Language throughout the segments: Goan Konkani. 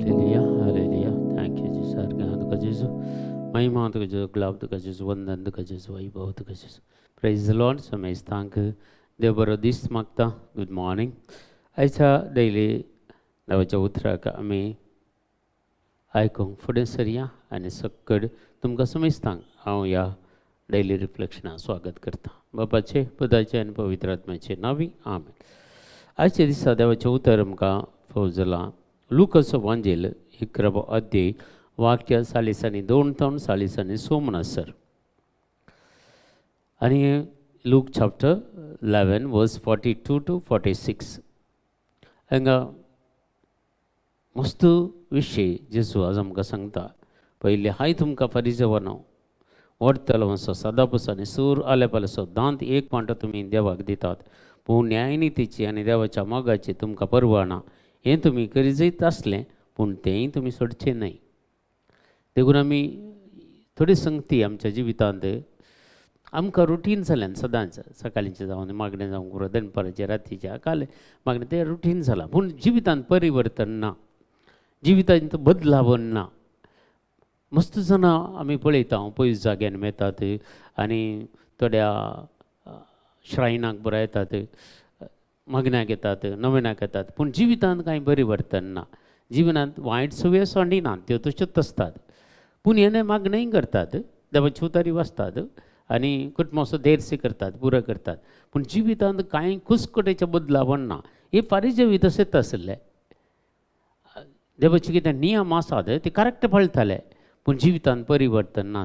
Hallelujah, hallelujah. Thank you Jesus. तुका जेजू, महिमा तुका जेजू, गुलाब तुका जेजू, वंदन तुका जेजू, वैभव तुका जेजू. Praise the Lord. समेस्तांक देव बरो दीस मागता. Good morning. आयच्या डेली देवाच्या उतराक आमी आयकूंक फुडें सरया आनी सक्कड तुमकां समेस्तांक हांव ह्या डेली रिफ्लेक्शनाक स्वागत करता. बापाचे, पुताचे आनी पवित्र आत्म्याचे नांवी, आमेन. आयच्या दिसा देवाचें उतर आमकां फावो जालां लुकाचो वांजेल 11वो अध्याय, वाक्य 42 तावन 46 म्हणसर. आनी Luke chapter 11 verse 42 to 46. हांगा मस्त विशय जेजू आज आमकां सांगता. पयलीं, हाय तुमकां फरिजेवानो, वडतलो असो सदापुस आनी सूर आले पालेसो दांत एक वांटो तुमी देवाक दितात, पूण न्यायनितीची आनी देवाच्या मोगाची तुमकां परवा ना. हें तुमी करीत आसलें, पूण तेंय तुमी सोडचें न्हय. देखून आमी थोडी संगती आमच्या जिवितांत आमकां रुटीन जाल्यान सदांच सकाळीचें जावं मागणें जावं पुरो, दनपाराचें, रातीचें, काले मागणें, तें रुटीन जालां. पूण जिवितांत परिवर्तन ना, जिवितांत बदलाव ना. मस्त जाणां आमी पळयता, पयस जाग्यान येतात आनी थोड्या श्रायनाक बरो येतात, मागण्याक येतात, नवेनाक येतात, पूण जिवितांत कांय परिवर्तन ना. जिवनांत वायट संवय सोडिनात, त्यो तश्योच आसतात. पूण हेणे मागणेंय करतात, देवाची उतारी वाचतात आनी कुटुंबाचो देर्सी करतात, पुरो करतात, पूण जिवितांत कांय कुस्कुटेचें बदलावण ना. हे फारीजेवी तशेंच आशिल्ले. देवाचे कितें नियम आसात ते करेक्ट पाळटाले, पूण जिवितांत परिवर्तन ना.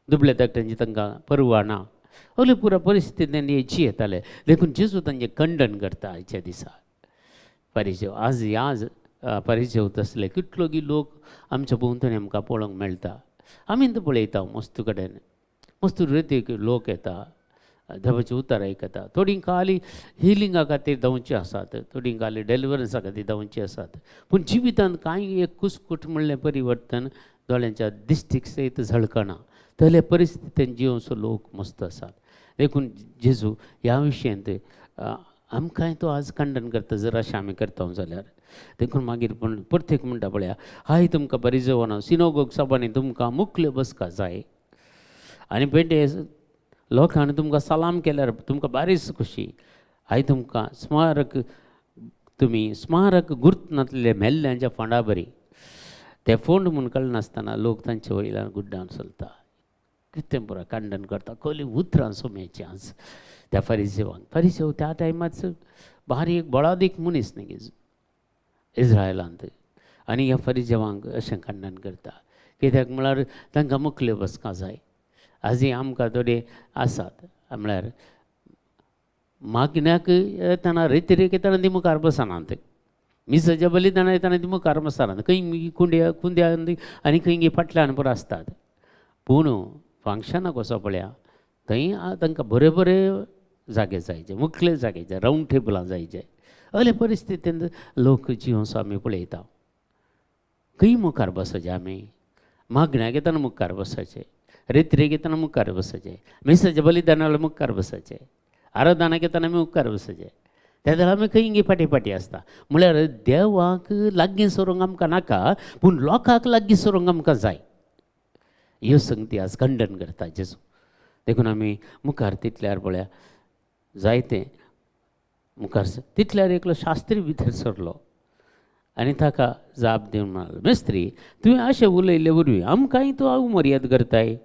दुबळे धाकट्यांची तांकां परवा ना. असले पुरा परिस्थितीन हे जियेताले. देखून जेजू तांचें खंडन करता आयच्या दिसा. परिचय आज ह्या परिचय तसले कितलो की लोक आमच्या भोंवतणी आमकां पळोवंक मेळटा. आमी तर पळयता, मस्त कडेन मस्त रितीक लोक येता, देवाचें उतर आयकता. थोडीं खाली हिलिंगा खातीर धांवची आसात, थोडीं खाली डेलिवरन्सा खातीर धांवची आसात, पूण जिवितांत कांय एक कुसकूट म्हणलें परिवर्तन दोळ्यांच्या दिश्टीक सयत झळकना. तसले परिस्थितीन जिवनसो लोक मस्त आसात. देखून जेजू ह्या विशयांत आमकांय तो आज खंडन करता, जर अशें आमी करता जाल्यार. देखून मागीर पूण प्रत्येक म्हणटा पळया, हाय तुमकां परिजवना, सिनोगोग सभांनी तुमकां मुखल्यो बसका जाय आनी पेंटे लोकांनी तुमकां सलाम केल्यार तुमकां बारीच खुशी. हाय तुमकां स्मारक, तुमी स्मारक गुर्त नासलेले मेल्ल्यांच्या फोंडा बरी. ते फोंड म्हूण कळनासतना लोक तांचे वयल्यान गुड्डान चलता. कितें पुरो खंडन करता, कसलीं उतरां सोम्याचीं आज त्या फरिसेवांक. फरिसेव त्या टायमार बारीक बळादीक मनीस न्ही इस्रायलांत. आनी ह्या फरिजेवांक अशें खंडन करता, कित्याक म्हळ्यार तांकां मुखल्यो बसका जाय. आजूय आमकां थोडे आसात, म्हळ्यार मागण्याक येतना, रेतिरेक येतना ती मुखार बसनात, मिसाच्या बलिदाना येतना ती मुखार बसनात, खंय कुंड्या कुंद्या आनी खंय फाटल्यान पुरो आसतात. पूण फंक्शनाक वचप पळया, थंय तांकां बरे बरे जागे जायचे, मुखले जागे जाय, रावंड टेबलां जायचे. असले परिस्थितींत लोक जिवनसो आमी पळयता. खंय मुखार बसायचे आमी? मागण्याक येतना मुखार बसायचे, रेतिरेक येतना मुखार बसायचे, मिसाच्या बलिदानाला मुखार बसायचे, आराधनाक येतना आमी मुखार बसायचे. त्या वेळार आमी खंय फाटीं फाटीं आसता. म्हळ्यार देवाक लागीं सरूंक आमकां नाका, पूण लोकांक लागीं सरूंक आमकां जाय. ह्यो संगती आज खंडन करता जेजू. देखून आमी मुखार तितल्यार पळया, जायते मुखार तितल्यार एकलो शास्त्री भितर सरलो आनी ताका जाप दिवन म्हणालो, मेस्त्री, तुवें अशें उलयल्ले वरवीं आमकांय तूं अवमर्याद करताय.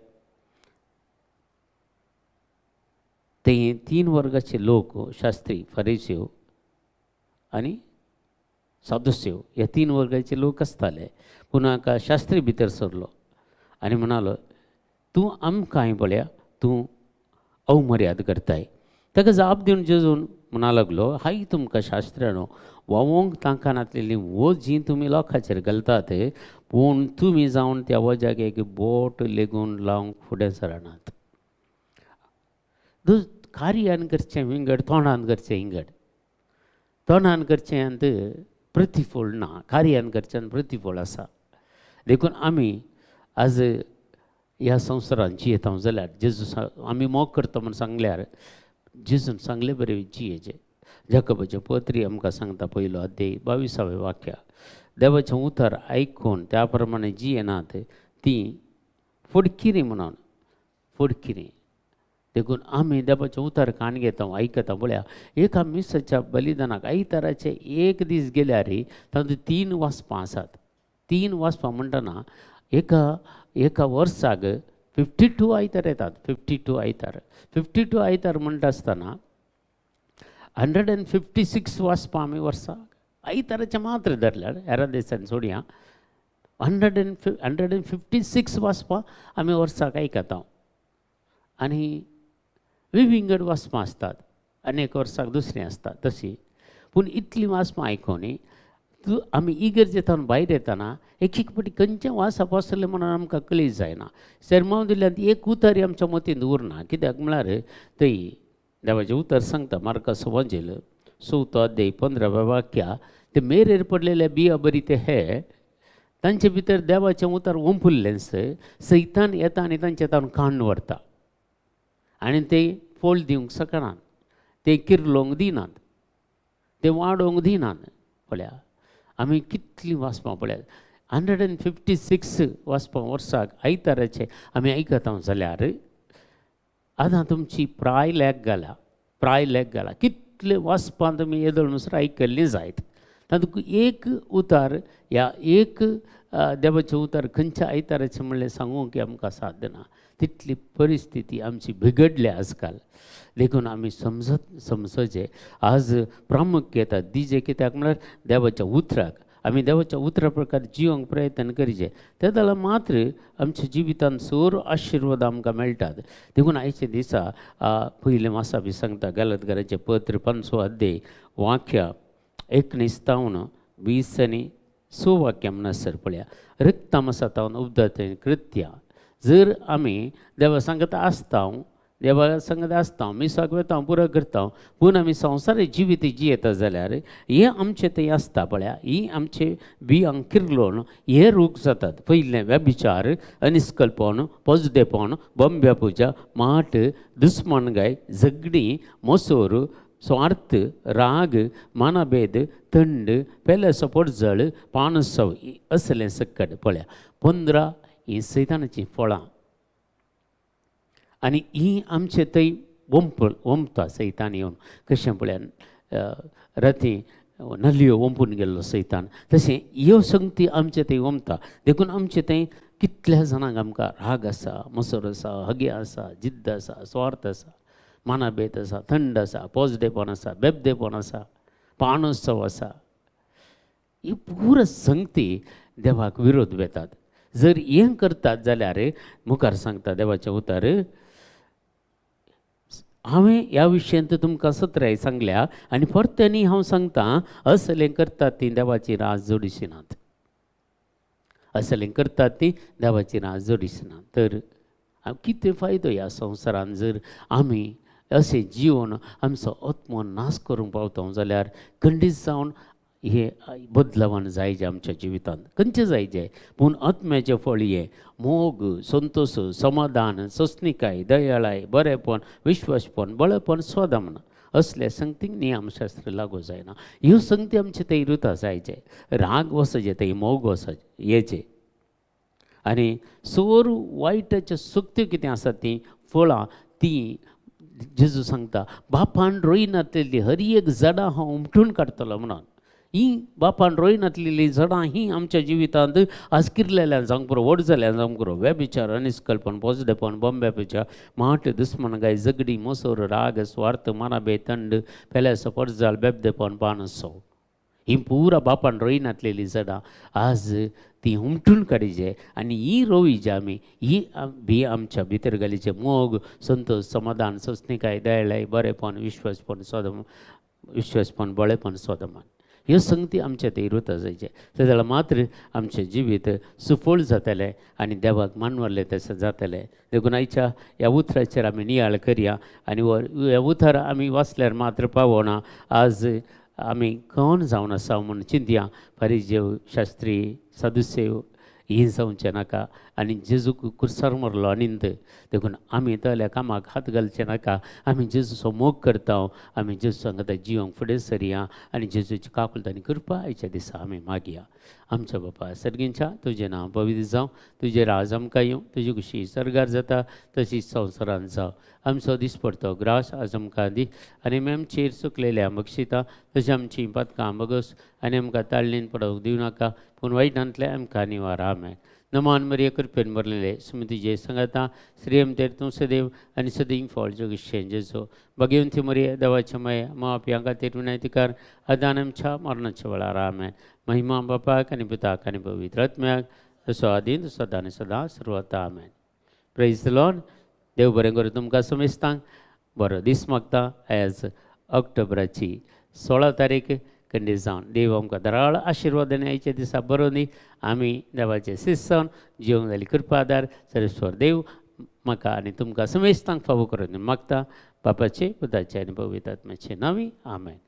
ते तीन वर्गाचे लोक, शास्त्री, फरिसेव आनी सादुसेव, ह्या तीन वर्गाचे लोक आसताले. पूण हाका शास्त्री भितर सरलो आनी म्हणालो, तूं आमकांय पळया तूं अवमर्याद करताय. ताका जाप दिवन जेजून म्हणा लागलो, हाय तुमकां शास्त्र्यानो, व्हांवोंक तांकां नासलेली वजीं तुमी लोकांचेर घालतात, पूण तुमी जावन त्या वज्याक एक बोट लेगून लावंक फुडें सरनात. कार्यान करचें विंगड, तोंडान करचें विंगड. तोंडान करचें प्रतिफळ ना, कार्यान करच्यान प्रतिफळ आसा. देखून आमी आज ह्या संवसारांत जियेता जाल्यार जेजू आमी मोग करता म्हूण सांगल्यार जेजून सांगले बरें जियेचें. जाकोबाचें पत्री आमकां सांगता, पयलो अध्याय 22वें वाक्य, देवाचें उतर आयकून त्या प्रमाणे जियेनात तीं फडकिरीं म्हणून फडकिरीं. देखून आमी देवाचें उतर कान घेता, आयकता. पळया, एका मिसाच्या बलिदानाक आयताराचे एक दीस गेल्यार तातूंत 3 वाचपां आसात. 3 वाचपां म्हणटना एका एका वर्साक 52 आयतार येतात. 52 आयतार, 52 आयतार म्हणटा आसतना 156 वाचपां आमी वर्साक आयताराचें मात्र धरल्यार, हेरा दिसांनी सोडया, 156 वाचपां आमी वर्साक आयकता. आनी विविंगड वाचपां आसतात, अनेक वर्साक दुसरीं आसतात तशी. पूण इतलीं वाचपां आयकोनी तूं आमी इगर्जेंतल्यान भायर येतना एक एक फावटी खंयचें वाचप आसलें म्हणून आमकां कळीत जायना. सेरमांव दिल्यान एक उतर आमच्या मतींत उरना. कित्याक म्हळ्यार थंय देवाचें उतर सांगता मार्काचो वांजेल 4 अध्याय 15 वाक्या, ते मेरेर पडलेले बिया बरी ते हे तांचे भितर देवाचें उतर ओंपुल्लें सैतान येता आनी तांचे तावन काण्ण व्हरता आनी ते फोल दिवंक शकनात, ते किर्लोंक दिनात, ते वाडोवंक दिनात. पळया आमी कितलीं वाचपां पळयात, 156 वाचपां वर्साक आयताराचे आमी आयकता जाल्यार आतां तुमची प्राय लेख घाला, प्राय लेख घाला, कितले वाचपां तुमी येदोळ म्हणसर आयकल्लीं जायत, तातूंत एक उतार ह्या एक देवाचें उतार खंयच्या आयताराचें म्हणलें सांगूंक आमकां साध्य ना. तितली परिस्थिती आमची बिगडल्या आजकाल. देखून आमी समजचें आज प्रामुख्यता दिजे. कित्याक म्हळ्यार देवाच्या उतराक आमी देवाच्या उतरा प्रकार जिवंक प्रयत्न करचें, ते जाल्यार मात्र आमच्या जिवितान सोर आशिर्वाद आमकां मेळटात. देखून आयच्या दिसा पयलें मासा बी सांगता गलतगाराचें पत्र 5 अध्याय वाक्या 19 तावन 20 आनी 6 वाक्या म्हणसर पळया, रक्ताम आसा तावन उपदात कृत्या. जर आमी देवा सांगत आसता, देवा सांगत आसता, मिसाक वता, पुरो करता, पूण आमी संवसार जिवीत जियेता जाल्यार हें आमचें थंय आसता. पळया, ही आमचे बियांक किर्लोन हे रूख जातात. पयलें व्यभिचार, अनिस्कल्पण, पोजदेपण, बोंब्या पुजा, माट, दुस्मनगाय, झगडीं, मोसोर, स्वार्थ, राग, मानाभेद, थंड, पेल्याचो पोटजळ, पानसव असलें सकट. पळया 15 हीं सैतानाचीं फळां आनी हीं आमचे थंय ओंपता सैतान येवन. कशें पळया राती नलयो ओंपून गेल्लो सैतान, तशें ह्यो संगती आमचे थंय ओंपता. देखून आमचे थंय कितल्या जाणांक आमकां राग आसा, मसर आसा, हगे आसा, जिद्द आसा, स्वार्थ आसा, मानाभेद आसा, थंड आसा, पोजडेपण आसा, बेबदेपण आसा, पानोत्सव आसा. ही पुरा संगती देवाक विरोध वेतात. जर हें करतात जाल्यार मुखार सांगता देवाचें उतर, हांवें ह्या विशयांत तुमकां सत्राय सांगल्या आनी परत्यांनी हांव सांगता, असलें करतात ती देवाची राज जोडिशी नात, असलें करतात ती देवाची राज जोडिशी नात. तर कितें फायदो ह्या संवसारान जर आमी अशें जिवन आमचो आत्मो नाश करूंक पावता जाल्यार खंडीत जावन हे बदलावान जायजे आमच्या जिवितांत, खंयचें जायजे. पूण आत्म्याचें फळ हें मोग, संतोश, समाधान, सोंसणिकाय, दयाळाय, बरेपण, विश्वासपण, बळपण, स्वदमन असले संगतीक नियमशास्त्र लागू जायना. ह्यो संगती आमचे थंय रुता जायचे, राग वचचे थंय, मोग वचचे येचे आनी सोर वायटाच्यो शक्त्यो कितें आसा तीं फळां तीं जेजू सांगता बापान रोयनातलेली हर एक झाडां हांव उमटून काडटलो म्हणून. ही बापान रोयनातलेली झाडां ही आमच्या जिवितांत आज किरलेल्यान जावंक पुरो, व्हड जाल्यान जावंक पुरो. व्यभिचार, अनिस्कल्पन, पोजडेपण, बॉम्बे पुजा, माट, दुस्मनगाय, झगडी, मोसोर, राग, स्वार्थ, मानाबे, थंड, पेल्याचो पडजाल, बेबदेपण, पानसो, ही पुरा बापान रोयनातलेली झाडां आज ती उमटून काडीचे आनी ही रोवीचे आमी, ही बी आमच्या भितर घालीचे मोग, संतोश, समाधान, सोंसणिकाय, दयाळाय, बरेपण, विश्वासपण, स्वदम, विश्वासपण, बळेपण, स्वदमान, ह्यो संगती आमच्या थंय रुता जायचे. ते जाल्यार मात्र आमचें जिवीत सुफळ जातलें आनी देवाक मानवल्लें तशें जातलें. देखून आयच्या ह्या उतराचेर आमी नियाळ करया आनी ह्या उतर आमी वाचल्यार मात्र पावना. आज आमी कोण जावन आसा म्हूण चिंतया. फारिजेव, शास्त्री, सदुसेव हें जावचें नाका आनी जेजूक कुर्सार मरलो आनी देखून आमी तल्या कामाक हात घालचे नाका. आमी जेजूचो मोग करता, आमी जेजू सांगता जिवंक फुडें सरया आनी जेजूची काकुळट आनी कृपा आयच्या दिसा आमी मागया. आमच्या बापा सर्गींच्या, तुजें नांव पवित्र जावं, तुजें राज आमकां येवं, तुजी खुशी सर्गार जाता तशीच संवसारांत जावं. आमचो दिसपडतो ग्रास आज आमकां दी आनी आमी आमचेर चुकलेल्या बक्षिता तशीं आमचीं पातकां बगस आनी आमकां ताळणीन पडोवंक दिवं नाका, पूण वायटांतलें आमकां निवार. आमेन. नमान मरिया, कृपेन भरलेले, सुमी तुजे सांगाता, स्त्रियम तेर तूं सदैव आनी सदीं फळ जगशें जेजो. भगवंती मरिया, देवाच्या माये, माप्यां खातीर विनंती कर, आतां आमच्या मरणाच्या वेळार. आमेन. महिमा बापाक आनी पुताक आनी पवित्र आत्म्याक, जसो आदीं सदां आनी सदां सर्वता. आमेन. प्रेज the Lord. देव बरें करूं तुमकां समेस्तांक. बरो दीस मागता. आयज ऑक्टोबराची 16 तारीख कंडी जावन देव आमकां दराळ आशिर्वाद आनी आयच्या दिसा बरो न्ही. आमी देवाचे शिस्त जावन जिवंक जाली कृपा आदार सर्वेस्वर देव म्हाका आनी तुमकां समेस्तांक फावो करून मागता. बापाचे, पुताचे आनी पवित्र आत्म्याचे नांवी, आमेन.